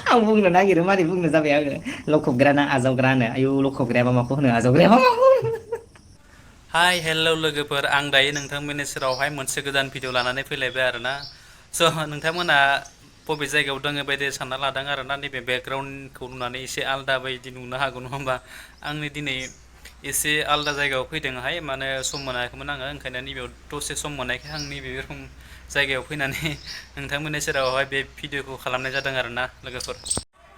आं बुंनो नागिरो मारै बुंनो जाबाय आङो लखबग्राना आजावग्रानो आयु लखबग्रायाबा माखौ होनो आजावग्रायाबा माखौ होनो हाय हेलौ लोगोफोर आं दायो नोंथांमोननि सेरावहाय मोनसे गोदान भिडिअ लानानै फैलायबाय आरोना स' नोंथांमोना बबे जायगायाव दङ बायदि सानना लादों आरोना नैबे बेकग्राउन्डखौ नुनानै एसे आलादा बायदि नुनो हागौ नङा होमबा आंनि दिनै एसे आलादा जायगायाव फैदोंहाय माने सम मोनाखैमोन आङो ओंखायनो नैबेयाव दसे सम मोननायखाय आं नैबे रखम जायगायाव फैनानै नोंथांमोननि सेरावहाय बे भिडिअखौ खालामनाय जादों आरोना लोगोफोर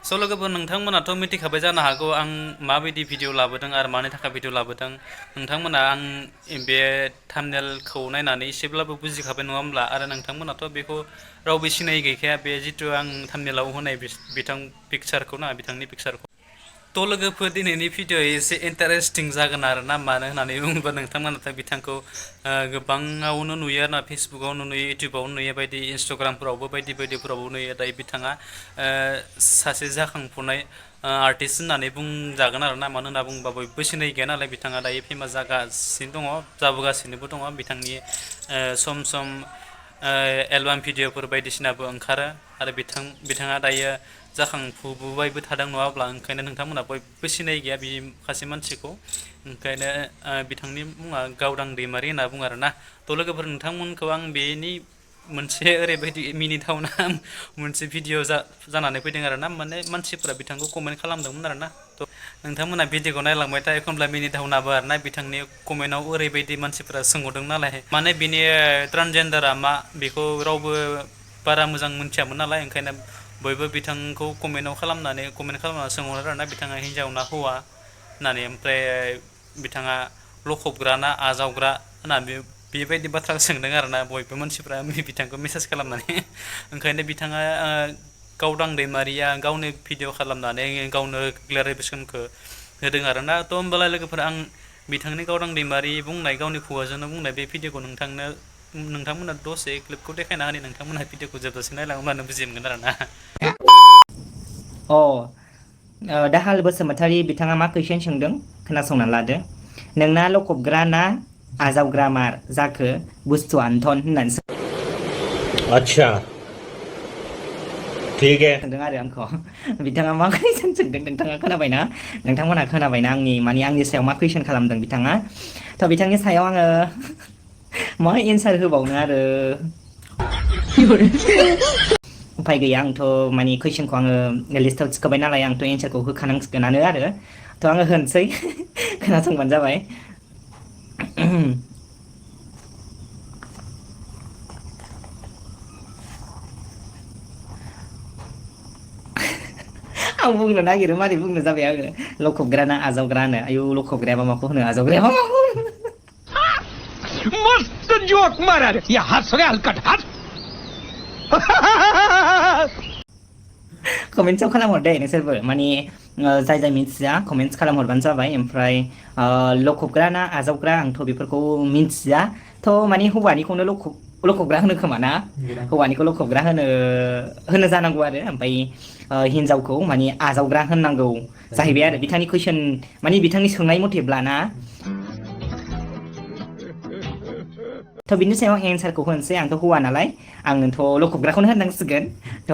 स' लोगोफोर नोंथांमोनाथ' मिथिखाबाय जानो हागौ आं माबायदि भिडिअ लाबोदों आरो मानि थाखाय भिडिअ लाबोदों नोंथांमोना आं बे थाम्बनेलखौ नायनानै एसेब्लाबो बुजिखाबाय नङा होमब्ला आरो नोंथांमोनाथ' बेखौ रावबो सिनायि गैखाया बे जिथु आं थाम्बनेलाव होनाय बिथां पिकचारखौ ना बिथांनि पिकचारखौ थ' लोगोफोर दिनैनि भिडिअ एसे इन्टारेस्टिं जागोन आरोना मानो होननानै बुङोबा नोंथांमोनाथ' बिथांखौ गोबाङावनो नुयो आरोना फेसबुकावनो नुयो इउटुबावनो नुयो बायदि इन्सटाग्रामफोरावबो बायदि बायदिफोरावबो नुयो दायो बिथाङा सासे जाखांफुनाय आर्टिस्ट होननानै बुंजागोन आरोना मानो होनना बुङोबा बयबो सिनाय गैया नालाय बिथाङा दायो फेमास जागासिनो दङ जाबोगासिनोबो दङ बिथांनि सम सम एलबाम भिडिअफोर बायदिसिनाबो ओंखारो आरो बिथाङा दायो जाखांफुबायबो थादों नङाब्ला ओंखायनो नोंथांमोना बयबो सिनाय गैया बे सासे मानसिखौ ओंखायनो बिथांनि मुङा गावदां दैमारि होनना बुङो आरोना थ' लोगोफोर नोंथांमोनखौ आं बेनि मोनसे ओरैबायदि मिनिथावना मोनसे भिडिअ जानानै फैदों आरोना माने मानसिफोरा बिथांखौ कमेन्ट खालामदोंमोन आरोना थ' नोंथांमोना भिडिअखौ नायलांबाय था एखनब्ला मिनिथावनाबो आरोना बिथांनि कमेन्टआव ओरैबायदि मानसिफोरा सोंहरदों नालाय माने बिनि ट्रान्सजेन्डारा मा बेखौ रावबो बारा मोजां मोनथियामोन नालाय ओंखायनो बयबो बिथांखौ कमेन्ट खालामनानै सोंहरो आरोना बिथाङा हिन्जाव ना हौवा होननानै ओमफ्राय बिथाङा लखबग्रा ना आजावग्रा होननानै बेबायदि बाथ्रा सोंदों आरोना बयबो मानसिफ्रा बिथांखौ मेसेज खालामनानै ओंखायनो बिथाङा गावदां दैमारिया गावनो भिडिअ खालामनानै गावनो क्लियारिफिकेसनखौ होदों आरोना थ' होमबालाय लोगोफोर आं बिथांनि गावदां दैमारि बुंनाय गावनि खुगाजोंनो बुंनाय बे भिडिअखौ नोंथांमोना दसे क्लिपखौ देखायना होनि नोंथांमोनहा भिडिअखौ जोबजासिम नायलांब्लानो बुजि मोनगोन आरोना दाहाल बसुमतारी बिथाङा मा कुइसन सोंदों खोनासंना लादो नोंना लखबग्रा ना आजावग्रा मार जाखो बुस्थु आन्थन होननानै अच्छा ठीक है सोंदों आरो आंखौ बिथाङा मा कुइसन सोंदों नोंथाङा खोनाबायना नोंथांमोनहा खोनाबायना आंनि सायाव मा कुइसन खालामदों बिथाङा थ' बिथांनि सायाव आङो मा एन्सार होबावनो आरो उफाय गैया आंथ' माने कुइसनखौ आङो लिस्टआव थिखोबाय नालाय आंथ' एन्सारखौ होखानांसिगोनानो आरो थ' आङो होनसै खोनासंबानो जाबाय आं बुंनो नागिरो मारै बुंनो जाबाय आङो लखबग्राना आजावग्रानो आयु लखबग्रायाबा माखौ होनो आजावग्रायाबा माखौ होनो मस्त जोक मारा रे या हंस रे हलकट हंस कमेन्ट्सआव खालामहर दे नोंसोरबो माने जाय जाय मिन्थिया कमेन्ट्स खालामहरबानो जाबाय ओमफ्राय लखबग्रा ना आजावग्रा आंथ' बेफोरखौ मिन्थिया थ' माने हौवानिखौनो लखबग्रा होनो खोमा ना हौवानिखौ लखबग्रा होनो जानांगौ आरो ओमफ्राय हिन्जावखौ माने आजावग्रा होननांगौ जाहैबाय आरो बिथांनि कुइसन माने बिथांनि सोंनाय मथेब्ला ना थ' बिनि सायाव एन्सारखौ होनोसै आंथ' हौवा नालाय आंथ' लखबग्राखौनो होननांसिगोन थ'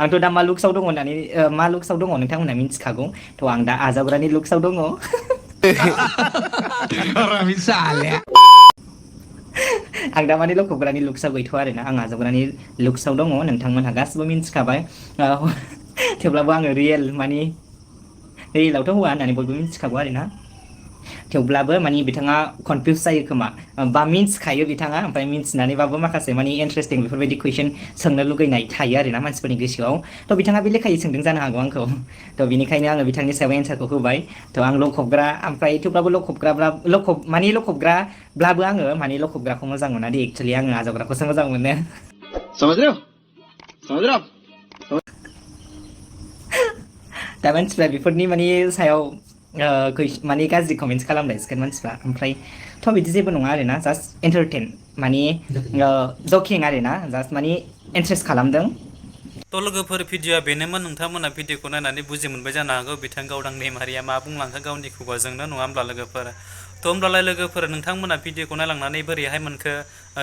आंथ' दा मा लुक्सआव दङ होननानै मा लुक्सआव दङ नोंथांमोनहा मिन्थिखागौ थ' आं दा आजावग्रानि लुक्सआव दङ आं दा माने लखबग्रानि लुक्सआव गैथ'आ आरोना आं आजावग्रानि लुक्सआव दङ नोंथांमोनहा गासिबो मिन्थिखाबाय थेवब्लाबो आङो रियेलावथ' हौवा होननानै बयबो मिन्थिखागौ आरोना थेवब्लाबो माने बिथाङा कनफिउस जायो खोमा बा मिन्थिखायो बिथाङा ओमफ्राय मिन्थिनानैबाबो माखासे माने इन्टारेस्टिं बेफोरबायदि कुइसन सोंनो लुगैनाय थायो आरोना मानसिफोरनि गोसोआव थ' बिथाङा बे लेखायै सोंदों जानो हागौ आंखौ थ' बिनिखायनो आङो बिथांनि सायाव एन्सारखौ होबाय थ' आं लखबग्रा ओमफ्राय थेवब्लाबो लखबग्राब्लाबो आङो माने लखबग्राखौ मोजां मोना दे एक्सुवेलि आङो आजावग्राखौसो मोजां मोनो दा मानसिफ्रा बेफोरनि माने सायाव माने गाज्रि कमेन्ट्स खालामलायसिगोन मानसिफ्रा ओमफ्राय थ' बिदि जेबो नङा आरोना जास्ट एन्टारटेन माने जकिं आरोना जास्ट माने इन्ट्रेस्ट खालामदों थ' लोगोफोर भिडिअआ बेनोमोन नोंथांमोना भिडिअखौ नायनानै बुजि मोनबाय जानो हागौ बिथां गावदां दैमारिया मा बुंलांखो गावनि खुगाजोंनो नङा होमब्ला लोगोफोर थ' होमब्लालाय लोगोफोर नोंथांमोना भिडिअखौ नायलांनानै बोरैहाय मोनखो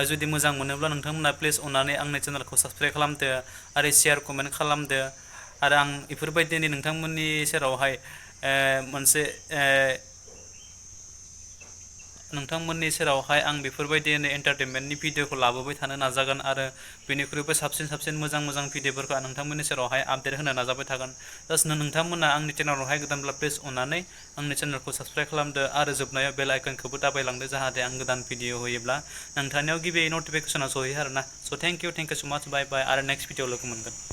जुदि मोजां मोनोब्ला नोंथांमोना प्लिज अननानै आंनि चेनेलखौ साबस्क्राइब खालामदो आरो शेयार कमेन्ट खालामदो आरो आं बेफोरबायदिनो नोंथांमोननि सेरावहाय मोनसे नोंथांमोननि सेरावहाय आं बेफोरबायदिनो एन्टारटेनमेन्टनि भिडिअखौ लाबोबाय थानो नाजागोन आरो बेनिख्रुइबो साबसिन मोजां भिडिअफोरखौ आं नोंथांमोननि सेरावहाय आपडेट होनो नाजाबाय थागोन। जास्ट नोंथांमोना आंनि चेनेलावहाय गोदानब्ला प्लिज अननानै आंनि चेनेलखौ साबसक्राइब खालामदो आरो जोबनायाव बेल आइकनखौबो दाबायलांदो जाहाथे आं गोदान भिडिअ होयोब्ला नोंथांनियाव गिबियै नटिफिकेसना सहैयो आरोना। स' थेंक इउ सो माच बाय बाय आरो नेक्स्ट भिडिअ लोगो मोनगोन।